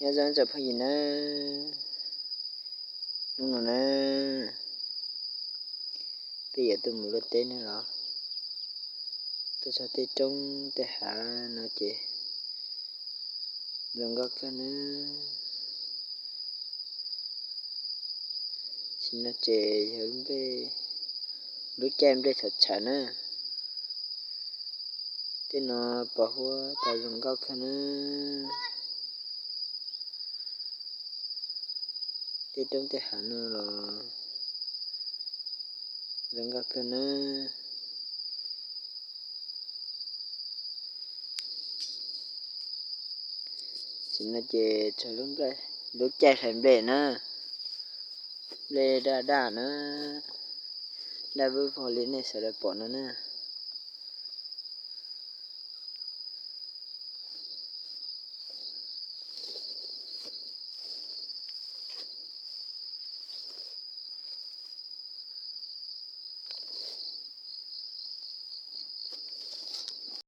Nyob zoo tsoom phooj ywg na, hnub no na, peb yuav tuaj mus luaj teb na los, tuaj txog tej roob tej hav no ces zoo nkauj kawg na. Sim no ces yog lub caij nplej tshawv tshawv na, tej no pos huab tau zoo nkauj kawg na. Tej roob tej hav no los zoo nkauj kawg na. Sim no ces txog lub caij hlais nplej na, nplej daj daj na, daj vwb vog li nej sawv daws pom no na.